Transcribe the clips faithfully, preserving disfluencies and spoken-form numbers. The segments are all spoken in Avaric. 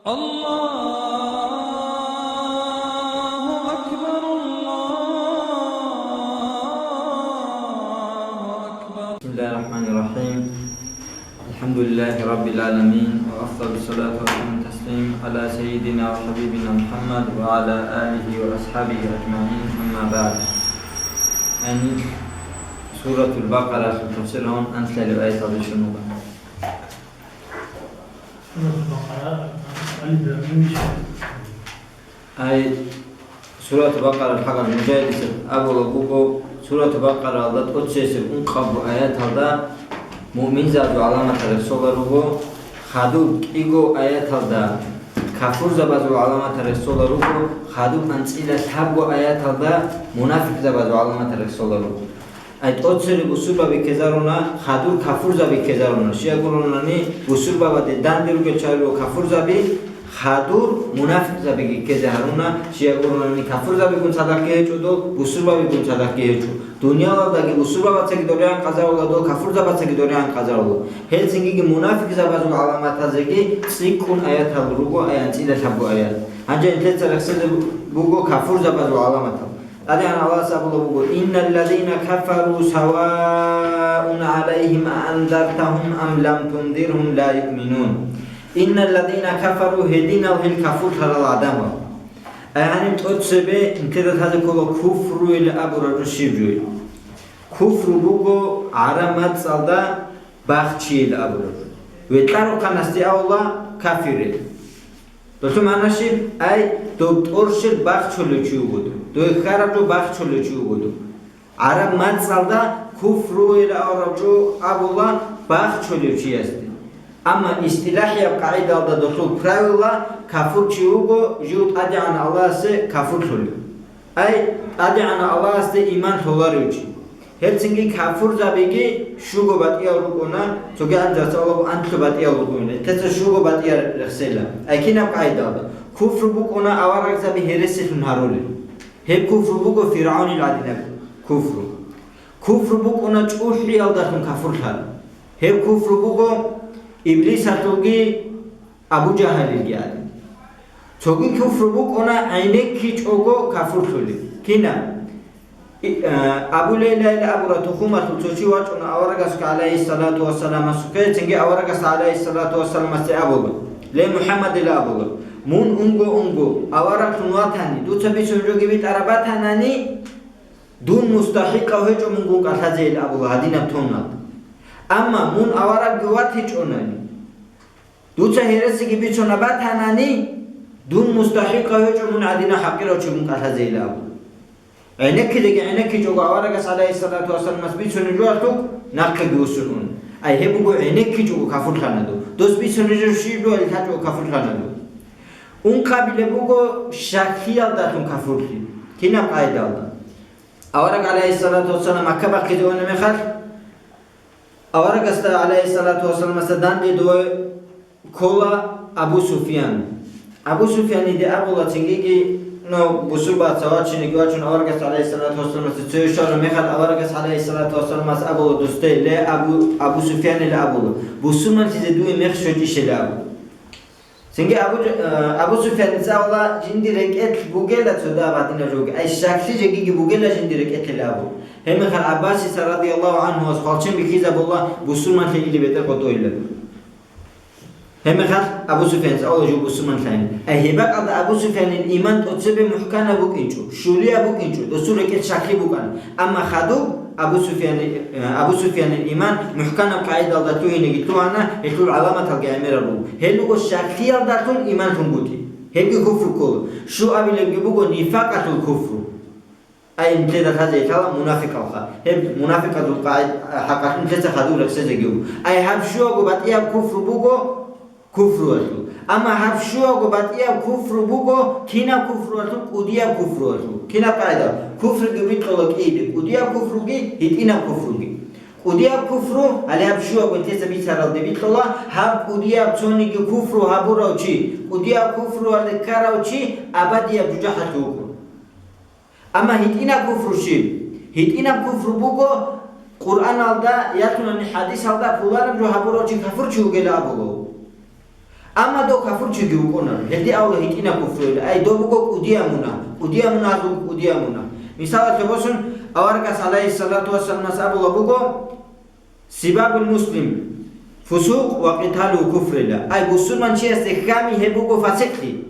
الله أكبر، الله أكبر. بسم الله الرحمن الرحيم. الحمد لله رب العالمين، وأفضل الصلاة وأتم التسليم على سيدنا وحبيبنا محمد وعلى آله وأصحابه أجمعين، أما بعد. يعني، سورة البقرة تفسيرهم أنت للآية الرابعة. سورة البقرة، ألف لام ميم. Ай, Сурату Бакъарал хӀакъалъ мужагьидица абулеб буго, Сурату Бакъаралда тӀоцебесеб ункъабго аяталда муъминзабазул гӀаламатал рехсолел руго, хадуб кӀиго аяталда кафурзабазул гӀаламатал рехсолел руго, хадуб анцӀила лъабго аяталда мунафикъзабазул гӀаламатал рехсолел руго. Ай, тӀоцере бусурбаби ккезаруна, хадур кафурзаби ккезаруна. Щай гурунани, бусурбабаде данде ругел чагӀи руго кафурзаби, хадур мунафикъзабиги ккезе гьаруна. Щай гурунани, кафурзабигун цадахъги гьечӀо дол, бусурбабигун цадахъги гьечӀо. Дуниялалдаги бусурбабацаги дол рагӀан къазарулел, дол кафурзабацаги дол рагӀан къазарулел. Гьелцинги мунафикъзабазул гӀаламатазеги цӀикӀкӀун аятал руго, ай анцӀила лъабго аят. Гьанже нилъеца рехсезе буго кафурзабазул гӀаламатал. ТӀадегӀан Аллагьас абулеб буго: «Инналлазина кафару саваун гӀалайгьим аанзартагьум ам лам тунзиргьум ла юъминун». «Инналлазина кафару», гьединал гьел кафурлъарал гӀадамал. Ай гьаниб тӀоцебе нилъеда лъазе ккола куфруйилан абураб жо щиб жо. Куфру буго гӀараб мацӀалда бахчийилан абураб жо. Ветлъарухъанасде абула кафирил. Долъул магӀна щиб? Ай, доб тӀорщел бахчулев чи вуго дов. Дой хьараб жо бахчулев чи вуго дов. ГӀараб мацӀалда куфруйилан абураб жо абула бахчулев чиясде. Амма истилахӀияб къагӀидалда долъул правила, кафур чи вуго жив ТӀадегӀан Аллагьасе кафурлъулев. Ай, ТӀадегӀанав Аллагьасде иман лъоларев чи. Гьелцинги кафурзабиги щуго батӀиял рукӀуна, цогидазда абула анлъго батӀиял рукӀуна. Гьелдаса щуго батӀиял рехсела. Ай кинаб къагӀидалда? Куфру букӀуна аварагзаби гьересилъун гьарулел. Гьеб куфру буго ФиргӀавнил гӀадинаб куфру. Куфру букӀуна чӀухӀиялдалъун кафурлъараб. Гьеб куфру буго Иблисалъулги Абу Жагьалилги гӀадин. Цоги куфру букӀуна гӀенеккичӀого кафурлъулеб. Кина? И, а, Абу Лайлайилан абураб тухумалъул цо чи вачӀуна аварагасухъе, гӀалайгьиссалату вассаламасухъе, цинги аварагасда, гӀалайгьиссалату вассаламасде абула: «Ле, МухӀаммадилан абула, мун унго-унго авараглъун ватани, дуца бицун жоги битӀараб батанани, дун мустахӀикъав гьечӀо мун гун кӀалъазейилан абула гьадинаб тонал. Амма мун аварагги ватичӀонани, дуца гьересиги бицунаб батанани, дун мустахӀикъав гьечӀо мун гӀадинав хӀакъирав чи гун кӀалъазейилан», – абу. ГӀенеккидаги гӀенеккичӀого аварагас, гӀалайгьиссалату вассаламас, бицунеб жоялъул нахъеги вуссун ун. Ай гьеб буго гӀенеккичӀого кафурлъана дов. Дос бицунеб жо щиб жоялъул лъачӀого кафурлъана дов. Ункъабилеб буго щаклъиялдалъун кафурлъи. Кинаб къайдалда? Авараг, гӀалайгьиссалату вассалам, Макка бахъизе унеб мехалъ, аварагасда, гӀалайгьиссалату вассаламасда, данде дове ккола Абу Суфьян. Абу Суфьяниде абула цинги, ну, бусурбаца вачиниги вачун аварагас, гӀалайгьиссалату вассаламасда, цеве щвараб мехалъ аварагас, гӀалайгьиссалату вассаламас, абула дусде: «Ле, Абу, Абу Суфьянилан абула, бусурманлъизе дуе мех щвечӀищилан», – абу. Цинги Абу Ж-, э, Абу Суфьяница абула: «Жиндир рекӀелъ бугела цо дагьаб гьадинаб жоги, ай щаклъи жегиги бугела жиндир рекӀелъилан», – абу. Гьебмехалъ ГӀаббасица, радияллагьу гӀанхуяс, хвалчен бихьизабула бусурманлъи илеб бетӀер къотӀойилан. Гьебмехалъ Абу Суфьяница абула жив бусурманлъайин. Ай гьеб бакӀалда Абу Суфьянил иман тӀоцебе мухӀканаб букӀинчӀо, щулияб букӀинчӀо, досул рекӀелъ щаклъи букӀана. Амма хадуб Абу Суфьяни-, э, Абу Суфьянил иман мухӀканаб къайдалда лъугьинеги лъугьана, гьелъул гӀаламаталги гӀемерал руго. Гьел руго щаклъиялдалъун иман лъунгутӀи. Гьебги куфру ккола. Щуабилебги буго нифакъалъул куфру. Ай нилъеда лъазе лъала мунафикъалха. Гьеб мунафикъазул къагӀид-, хӀакъалъулъ нилъеца хадур рехсезеги вуго. Ай гьаб щуабго батӀияб куфру буго, куфруялъул. Амма гьаб щуабго батӀияб куфру буго кинаб куфруялъул? КӀудияб куфруялъул. Кинаб къайда? Куфруги бикьула кӀиде, кӀудияб куфруги, гьитӀинаб куфруги. КӀудияб куфру, гьале гьаб щуабго нилъеца бицаралде бикьула, гьаб кӀудияб цониги куфру гьабурав чи, кӀудияб куфруялде ккарав чи абадияб жужахӀалъув вукӀун. Амма гьитӀинаб куфру щиб? ГьитӀинаб куфру буго, Къуръаналда, ялъунани хӀадисалда пуланаб жо гьабурав чи кафурчи вугила абулев. Амма дов кафурчиги вукӀунаро, гьелде авла гьитӀинаб куфруйилан, ай, дов буго кӀудияб мунагь, кӀудияб мунагьазул кӀудияб мунагь. Мисалалъе босун, аварагас гӀалайгьиссалату вассаламас абулаб буго: «Сибабул муслим фусукъ ва къиталу куфрила». Ай, бусурманчиясде хьами гьеб буго фасикълъи.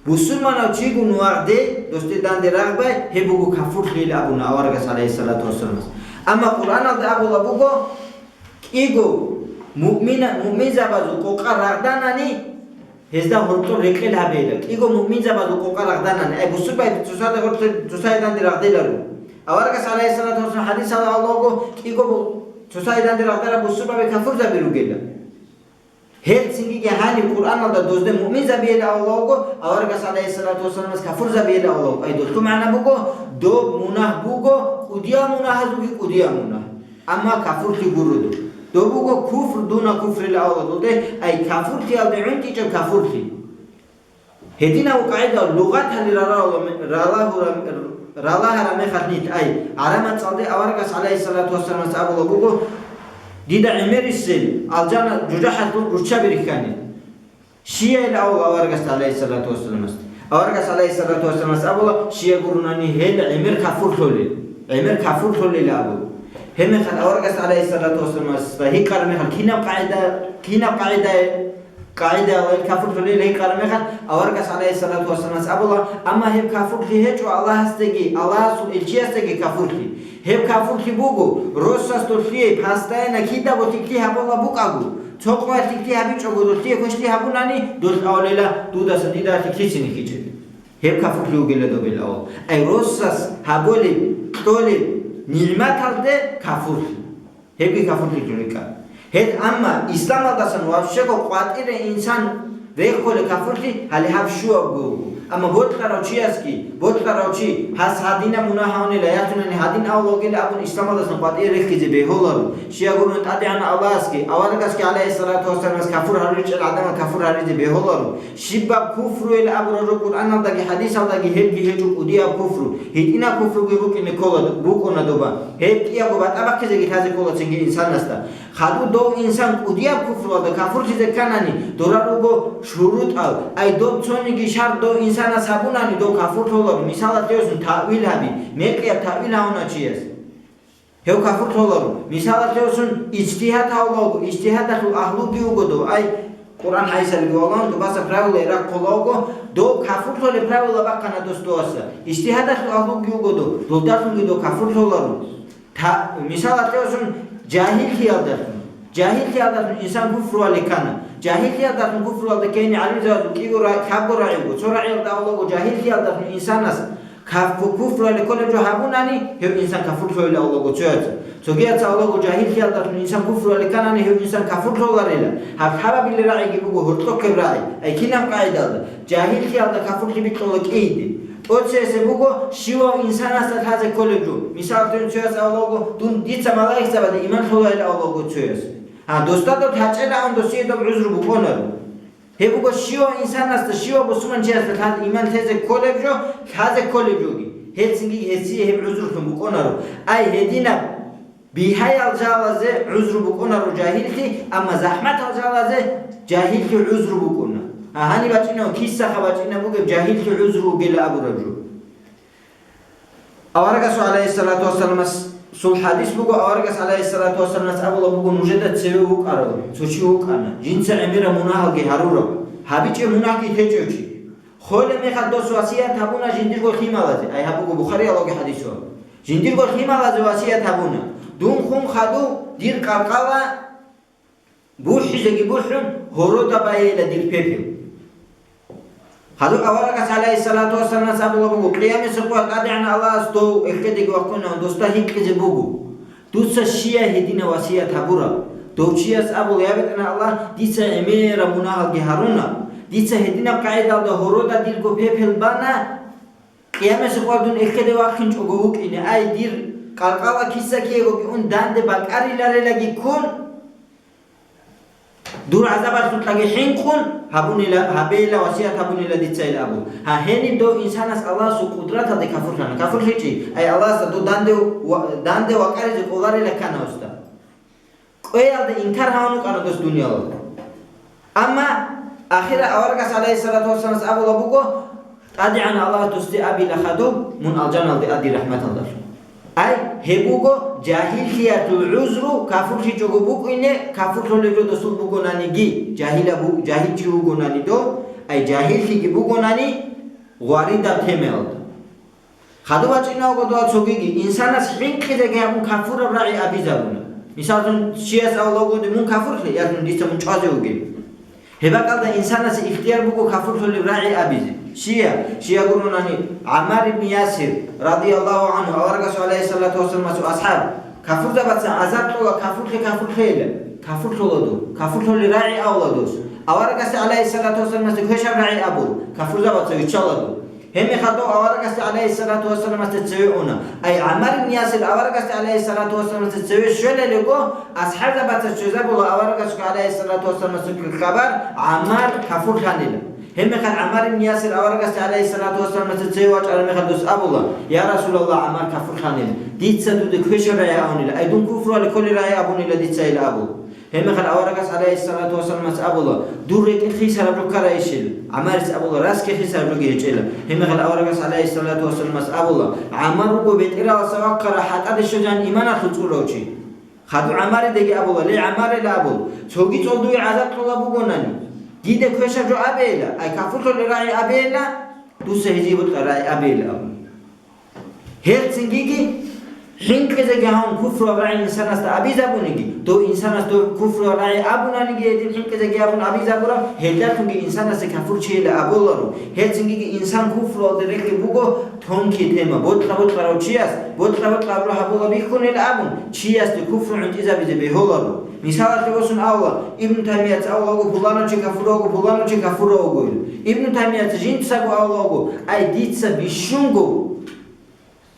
Бусурманав чигун вагъде, досде данде рагъбай, гьеб буго кафурлъийилан абуна аварагас гӀалайгьиссалату вассаламас. Амма Къуръаналда абулаб буго, кӀиго муъмина-, муъминзабазул къокъа рагъданани, гьезда гьоркьор рекъел гьабейила. КӀиго муъминзабазул къокъа рагъданани, ай, бусурбай цоцазда гьоркьор цоцайданде рагъделаро. Аварагас гӀалайгьиссалату вассалам хӀадисалда абулаб буго, кӀиго бу-, цоцайданде рагъдараб бусурбаби кафурзаби ругела. Гьелцинги гьаниб Къуръаналда дозде муъминзабийилан абулаб буго, аварагас гӀалайгьиссалату вассаламас кафурзабийилан абулаб буго. Ай, долъул магӀна буго, доб мунагь буго, кӀудиял мунагьазулги кӀудиял мунагь. Амма кафурлъи гуро доб. Доб буго куфр дуна куфрилан абулаб буго, ай, кафурлъиялде гӀунтӀичӀеб кафурлъи. Гьединав къагӀида лугъаталде рала-, ралагьура-, ралагьараб мехалъ нилъ, ай, гӀараб мацӀалде аварагас гӀалайгьиссалату вассаламас абулаб буго, дида гӀемерисел алжана жужахӀалъул руччаби рихьани. Щияйилан абула аварагасда гӀалайгьиссалату вассаламас. Аварагас гӀалайгьиссалату вассаламас абула, щияй гурунани гьел гӀемер кафурлъулел, гӀемер кафурлъулел абу. Гьебмехалъ аварагас гӀалайгьиссалату вассаламасда гьикъараб мехалъ, кинаб къагӀида, кинаб къагӀида къагӀидаялда гьел кафурлъулел гьикъараб мехалъ, аварагас гӀалайгьиссалату вассаламас абула, амма гьеб кафурлъи гьечӀо Аллагьасдаги, Аллагьасул Илчиясдаги кафурлъи. Гьеб кафурлъи буго, росас долъие постоянно кидаго лъикӀлъи гьабулеб букӀаго, цо къоялъ лъикӀлъи гьабичӀого долъие квешлъи гьабунани, долъ абулела, дудаса дида лъикӀлъицине ккечӀеб. Гьеб кафурлъи вугила добел авал. Ай росас гьабулеб, кьолеб нигӀматалде кафурлъи. Гьебги кафурлъи рикӀкӀад. Гьеб амма исламалдасан вообще-го къватӀире инсан реххулеб кафурлъи гьале гьаб щуабго вуго. Амма бокьарав чиясги, бокьарав чи, гьас гьадинаб мунагь гьавнила, яхъинани гьадин авал вугила абун исламалдасан къватӀире реххизе бегьуларо. Щай гурелъул ТӀадегӀанав Аллагьасги, аварагасги гӀалайгьиссалату вассаламас кафур гьаруричӀел гӀадамал кафур гьаризе бегьуларо. Щибаб куфруйилан абураб жо Къуръаналдаги хӀадисалдаги гьебги гьечӀо кӀудияб куфру. ГьитӀинаб куфруги букӀине ккола, букӀуна доба. Гьеб кӀиябго батӀа бахъизеги лъазе ккола цинги инсанасда. Хадуб дов инсан кӀудияб куфруялда кафурлъизе кканани, дора руго шурутӀал, ай доб цониги шарт дов инсанас гьабунани, дов кафурлъуларо, мисалалъе босун, таъвил гьаби, мекъияб таъвил гьавуна чияс. Гьев кафурлъуларо. Мисалалъе босун, ижтигьад гьавулаго, ижтигьадалъул агьлуги вуго дов. Ай, Къуръан хӀайсалги валан, дубаса правила рахъулаго, дов кафурлъулеб правила бахъана дос доваса. Ижтигьадалъул агьлуги вуго дов, дулдалъунги дов кафурлъуларо. Та-, мисалалъе босун, жагьиллъиялдалъун. Жагьиллъиялдалъун инсан куфруялде ккана. Жагьиллъиялдалъун куфруялде ккеги гӀалимзабазул кӀиго ра-, лъабго рагӀи вуго. Цо рагӀиялда авулаго жагьиллъиялдалъун инсанас каф-, куфруялде кколеб жо гьабунани, гьев инсан кафурлъулила авулаго цояца. Цогияца авулаго жагьиллъиялдалъун инсан куфруялде кканани, гьев инсан кафурлъуларила. Гьаб лъабабилеб рагӀиги буго гьоркьохъеб рагӀи. Ай кинаб къагӀидалда? Жагьиллъиялда кафурлъи бикьула кӀийиде. ТӀоцебесеб буго щивав инсанасда лъазе кколеб жо. Мисалалъе, цояс авулаго, дун, дица малаикзабазда иман лъолайилан авулаго цояс. Гьа, досда доб гьачӀилаан досие доб гӀузру букӀунаро. Гьеб буго щивав инсанасда, щивав бусурманчиясда лъазе иман лъезе кколеб жо, лъазе кколеб жоги. Гьелцинги гьесие гьеб гӀузрулъун букӀунаро. Ай, гьединаб бигьаял жалазе гӀузру букӀунаро жагьиллъи, амма захӀматал жалазе жагьиллъи гӀузру букӀуна. А гьаниб бачӀинав, кисаха бачӀинаб бугеб жагьиллъи гӀузру бугила абураб жо. Аварагасул гӀалайгьиссалату вассаламасул хӀадис буго, аварагас гӀалайгьиссалату вассаламас абулаб буго, нужеда цеве вукӀарав цо чи вукӀана, жинца гӀемераб мунагьалги гьарурав, гьабичӀеб мунагьги течӀев чи. Холеб мехалъ дос васият гьабуна жиндирго лъималазе, ай гьаб буго Бухариялдаги хӀадису. Жиндирго лъималазе васият гьабуна, дун хун хадув дир къаркъала бухӀизеги бухӀун, гьорода байила дир пепел. Гьадур аварагас гӀалайгьиссалату вассаламас абулаб буго, Къиямасеб къоялъ ТӀадегӀанав Аллагьас дов эхедеги вахъунав досда гьикъизе буго, дуца щияй гьединаб васият гьабураб? Дов чияс абула, я БетӀергьан Аллагь, дица гӀемераб мунагьалги гьаруна, дица гьединаб къагӀидалда гьорода дирго пепел бана, Къиямасеб къоялъ дун эхеде вахъинчӀого вукӀине, ай, дир къаркъала киса ккегоги ун данде бакӀариларелаги ккун, дур гӀазабалъукьаги хӀинкъун гьабунила, гьабейила, васият гьабунила дица ил абу. Гьа, гьениб дов инсанас Аллагьасул къудраталде кафурлъана, кафурлъичӀи, ай, Аллагьасда дов данде ва-, данде вакӀаризе кӀоларила ккана гьасда. КӀвеялда инкар гьавун вукӀана дос дуниялалда. Амма Ахирал аварагас, гӀалайгьиссалату вассаламас, абулеб буго: «ТӀадегӀан Аллагьас досде абила хадуб, мун алжаналде а дир рахӀматалдалъун». Ай, гьеб буго жагьиллъиялъул гӀузру, кафурлъичӀого букӀине, кафурлъулеб жо досул бугонаниги, жагьилаб бу-, жагьилчи вугонани дов, ай, жагьиллъиги бугонани, гъваридаб темаялда. Хадуб бачӀинавго дова цогиги, инсанас хӀинкъизеги гьабун кафураб рагӀи абизабуна. Мисаллъун, чияс абулаго: «Мун кафурлъе, ялъун дица мун чӀвазе вугев». Гьеб бакӀалда инсанасе ихтияр буго кафурлъулеб рагӀи абизе. Щия, щия гуронани, ГӀаммар ибн Ясир, радияллагьу гӀангьу, аварагасул, гӀалайгьиссалату вассаламасул асхӀаб, кафурзабаца гӀазаб кьола, кафурлъе, кафурлъейила, кафурлъула дов, кафурлъулеб рагӀи авла дос. Аварагасде, гӀалайгьиссалату вассаламасде, квешаб рагӀи абур, кафурзабаца виччала дов. Гьеб мехалда аварагасде, гӀалайгьиссалату вассаламасде, цеве уна. Ай, ГӀаммар ибн Ясир аварагасде, гӀалайгьиссалату вассаламасде, цеве щвелелего, асхӀабзабаца щвезабула аварагасухъе, гӀалайгьиссалату вассаламасухъе, хабар: «ГӀаммар кафурлъанила». Гьеб мехалъ ГӀаммар ибн Ясир аварагасде, гӀалайгьиссалату вассаламасде, цеве вачӀараб мехалъ дос абула: «Я Расулаллагь, ГӀаммар кафурлъанила. Дица дуда квешаб рагӀи абунила. Ай, дун куфруялде кколел рагӀи абунила дица», — ила абу. Гьеб мехалъ аварагас, гӀалайгьиссалату вассаламас, абула: «Дур рекӀелъ хисараб жо ккарайищил?» ГӀаммарис абула: «Раскги хисараб жоги гьечӀила». Гьеб мехалъ аварагас, гӀалайгьиссалату вассаламас, абула: «ГӀаммар вуго бетӀералдаса вахъарав хӀатӀаде щвезегӀан иманалъул цӀурав чи». Хадуб ГӀаммаридаги абула: «Ле, ГӀаммар, — ила абул, — цогидал дуе гӀазаб кьола бугонани, дида квешаб жо абейила, ай, кафурлъулеб рагӀи абейила, дуца гьезие бокьараб рагӀи абейила», — абун. Гьелцинги хӀинкъизеги гьавун куфруялъул рагӀи инсанасда абизабуниги, дов инсанас дов куфруялъул рагӀи абунаниги, гьедин хӀинкъизеги гьавун абизабураб, гьелдалъунги инсанасе кафурчийила абуларо. Гьелцинги инсан куфруялде рехи буго тонкий тема, бокьа-бокьарав чияс, бокьа-бокьараб жо гьабула бихьунел абун, чиясде куфру гӀунтӀизабизе бегьуларо. Мисалалъе босун абула, Ибн Таймияц абулаго пуланав чи кафур вуго, пуланав чи кафур вугойил. Ибн Таймияц жинцаго абулаго: «Ай, дица бищунго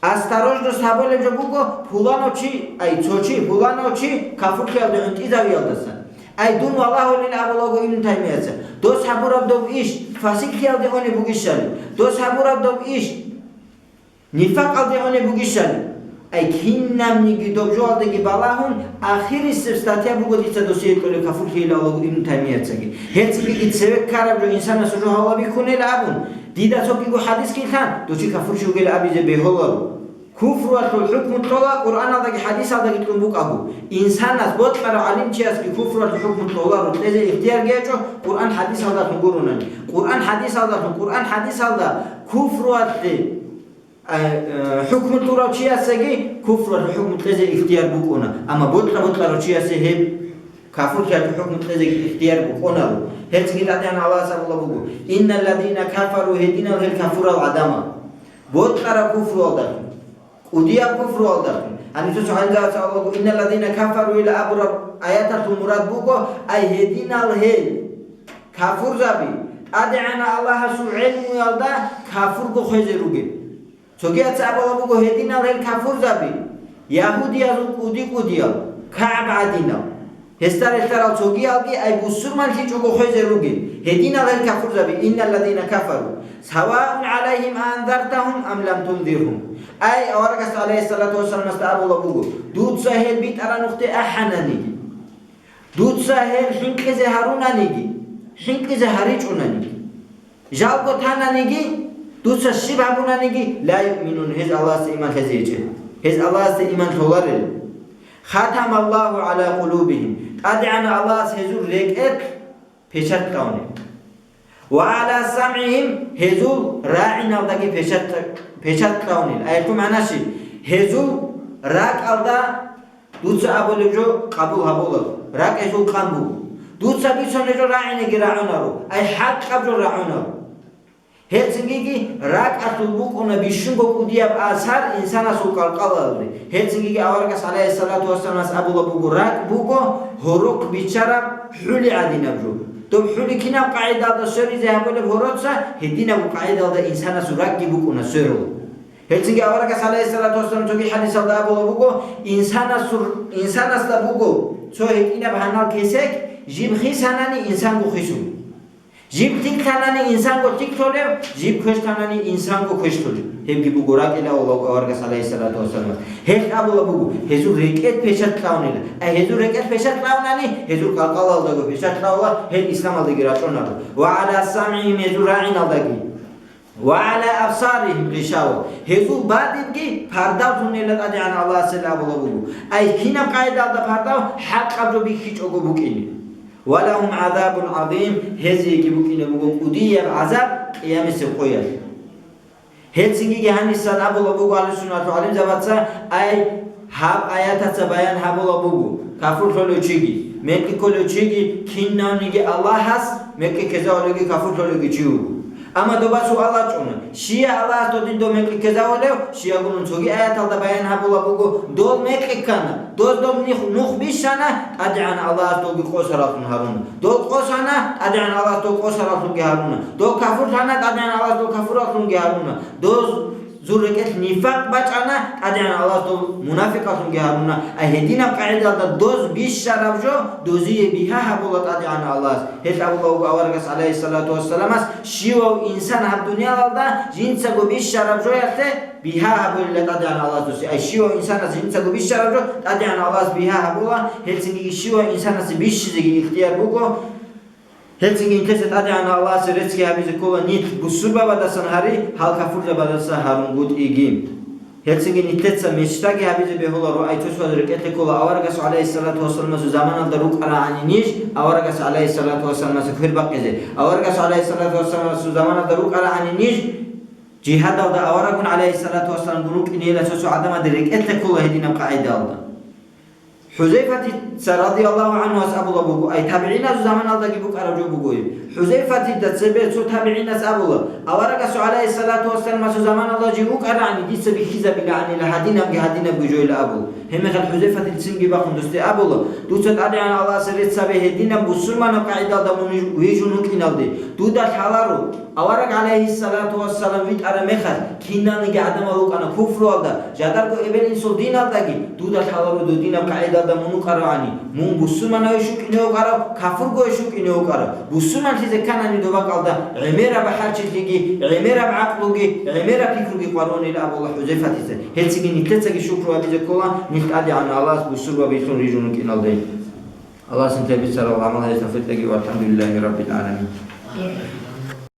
осторожность гьабулеб жо буго, пуланав чи, ай, цо чи, пуланав чи кафурлъиялде гӀунтӀизавиялдаса. Ай, дун валагьулин», — абулаго Ибн Таймияца, — «дос гьабураб доб иш фасикълъиялде гьунеб бугищали, дос гьабураб доб иш нифакъалде гьунеб бугищали». Ай, кинабниги доб жоялдеги балагьун, ахирисеб статья буго дица досие кьолеб кафурлъийилан абулаго Ибн Таймияцаги. Гьелцинги цеве ккараб жо инсанасул жо гьавула бихьунел абун, дида цогиго хӀадисги лъан, дов чи кафурчи вугел абизе бегьуларо. Куфруялъул хӀукму кьола Къуръаналдаги хӀадисалдаги кьун букӀаго. Инсанас, бокьарав гӀалимчиясги куфруялъул хӀукму кьоларо, кьезе ихтияр гьечӀо, Къуръан хӀадисалдалъун гуронани. Къуръан хӀадисалдалъун, Къуръан хӀадисалда куфруялъе Ай, э, хӀукму кьурав чиясеги куфруялъул хӀукму кьезе ихтияр букӀуна, амма бокьа-бокьарав чиясе гьеб кафурлъиялъул хӀукму кьезе ихтияр букӀунаро. Гьелцинги ТӀадегӀан Аллагьас абулеб буго: «Инналладина кафару», гьединал гьел кафурал гӀадамал, бокьараб куфруялдалъун, кӀудияб куфруялдалъун. Гьаниб цо-цо гӀалимзабаца абулеб буго: «Инналладина кафару», ила абураб аяталъул мурад буго, ай, гьединал гьел кафурзаби, ТӀадегӀанав Аллагьасул гӀелмуялда кафурго хвезе ругел. Цогияца абулеб буго, гьединал гьел кафурзаби, ягьудиязул кӀуди-кӀудиял, КагӀб гӀадинал. Гьесда релълъарал цогиялги ай бусурманлъичӀого хвезе ругел, гьединал гьел кафурзаби, «Инналладина кафару, саваун гӀалайгьим аанзартагьум ам лам тунзиргьум». Ай, аварагасда, гӀалайгьиссалату вассаламасда, абулеб буго: «Дуца гьел битӀараб нухде ахӀананиги, дуца гьел хӀинкъизе гьарунаниги, хӀинкъизе гьаричӀонаниги, жалго тананиги, дуца щиб гьабунаниги, ла юъминун, гьез Аллагьасда иман лъезе гьечӀел, гьез Аллагьасда иман лъоларел. Хатамаллагьу гӀала къулубигьим, ТӀадегӀанав Аллагьас гьезул рекӀелъ печать кьавунел. Ва гӀала самгӀигьим, гьезул рагӀиналдаги печать, печать кьавунел». Аялъул магӀна щиб? Гьезул ракӀалда дуца абулеб жо къабул гьабула, ракӀ гьезул къан буго. Дуца бицунеб жо рагӀинеги рагӀунаро, ай хӀакъаб жо рагӀунаро. Гьелцинги ракӀалъул букӀуна бищунго кӀудияб асар инсанасул къалкъалалде. Гьелцинги аварагас, гӀалайгьиссалату вассаламас, абулеб буго: «РакӀ буго гьорохъ биччараб хӀули гӀадинаб жо». Доб хӀули кинаб къагӀидалда сверизе гьабулеб гьороца, гьединаб къагӀидалда инсанасул ракӀги букӀуна сверун. Гьелцинги аварагас, гӀалайгьиссалату вассалам, цоги хӀадисалда абулеб буго: «Инсанасул, инсанасда буго цо гьитӀинаб гьанал кесек, жиб хисанани инсанго хисун». Жиб лъикӀлъанани инсанго лъикӀлъолев, жиб квешлъанани инсанго квешлъолев. Гьебги буго ракӀила аварагас, гӀалайгьиссалату вассаламас. Гьелъ абула буго, гьезул рекӀелъ печат кьавнила. Ай гьезул рекӀелъ печат кьавнани, гьезул къалъкъалалдаго печат кьавла, гьел исламалдаги рачӀунаро. Ва гӀала самгӀигьим, гьезул рагӀиналдаги. Ва гӀала абсаригьим гъишава. Гьезул бадибги пардавлъунила ТӀадегӀан Аллагьас, гьел абула буго. Ай кинаб къайдалда пардав? ХӀакъаб жо бихьичӀого букӀине. Ва лагьум гӀазабун гӀазим, гьезиеги букӀине буго кӀудияб гӀазаб къиямасеб къоялъ. Гьелцинги гьанисан абула буго агьлусуннатул гӀалимзабаца, ай гьаб аятаца баян гьабула буго, кафурлъулев чиги, мекъи кколев чиги, кинавниги Аллагьас мекъи ккезавулевги кафурлъулевги чи вуго. Амма доба суал рачӀуна, щия Аллагьас додин дов мекъи ккезавулев, щиягурун цоги аяталда баян гьабула буго, дол мекъи ккана, доз доб нух, нух бищана, ТӀадегӀан Аллагьас долги къосараллъун гьаруна. Дол къосана, ТӀадегӀан Аллагьас дол къосараллъунги гьаруна. Дол кафурлъана, ТӀадегӀан Аллагьас дол кафураллъунги гьаруна. Доз зур рекӀелъ нифакъ бачӀана, ТӀадегӀан Аллагьас дол мунафикъаллъунги гьаруна. Ай гьединаб къагӀидалда доз бищараб жо дозие бигьа гьабула ТӀадегӀан Аллагьас. Гьелъ абула вуго аварагас, гӀалайгьиссалату вассаламас, щивав инсан гьаб дуниялалда жинцаго бищараб жоялъе бигьа гьабулила ТӀадегӀан Аллагьас досе. Ай щивав инсанас жинцаго бищараб жо ТӀадегӀан Аллагьас бигьа гьабула, гьелцинги щивав инсанасе бищизеги ихтияр буго. Гьелцинги нилъеца ТӀадегӀан Аллагьасе реццги гьабизе ккола, нилъ бусурбабаздасан гьари, гьал кафурзабаздаса гьарунгутӀиги. Гьелцинги нилъеца мечтаги гьабизе бегьуларо, ай цо-цояз рекӀелъе ккола, аварагас, гӀалайгьиссалату вассаламасул заманалда рукӀарагӀани ниж, аварагас, гӀалайгьиссалату вассаламасе квербакъизе. Аварагас, гӀалайгьиссалату вассаламасул заманалда рукӀарагӀани ниж, жигьадалда аварагун, гӀалайгьиссалату вассалам, гун рукӀинейила цо-цо гӀадамазда рекӀелъе ккола гьединаб къагӀидалда. ХӀузайфатица радияллагьу гӀанхуас абула буго, ай табигӀиназул заманалдаги букӀараб жо буго гьеб. ХӀузайфатида цебе цо табигӀинас абула, аварагасул, гӀалайгьиссалату вассаламасул заманалда жив вукӀарагӀани, дица бихьизабилегӀанила гьадинабги-гьадинабги жойила абула. Гьебмехалъ ХӀузайфатил цинги бахъун досде абула, дуца ТӀадегӀан Аллагьасе рецц гьабе гьединаб бусурманаб къагӀидалда мун виж-, вижун вукӀиналде, дуда лъаларо, авараг, гӀалайгьиссалату вассалам, витӀараб мехалъ, киналниги гӀадамал рукӀана куфруялда, жадарго эбел-инсул диналдаги, дуда лъаларо додинаб къагӀидалда мун вукӀаравани, мун бусурманавищ вукӀине вукӀарав, кафургойищ вукӀине вукӀарав. Бусурманлъизе кканани доба бакӀалда гӀемераб бахӀарчилъиги, гӀемераб гӀакълуги, гӀемераб пикруги къваригӀунила абула ХӀузайфатица. Гьелцинги нилъецаги шукру гьабизе ккола, нилъ ТӀадегӀан Аллагьас бусурбабилъун рижун рукӀиналде. Аллагьас нилъее бицарал гӀамал гьабизе тавфикъ кьеги, валхӀамдулиллагьи раббил гӀаламин.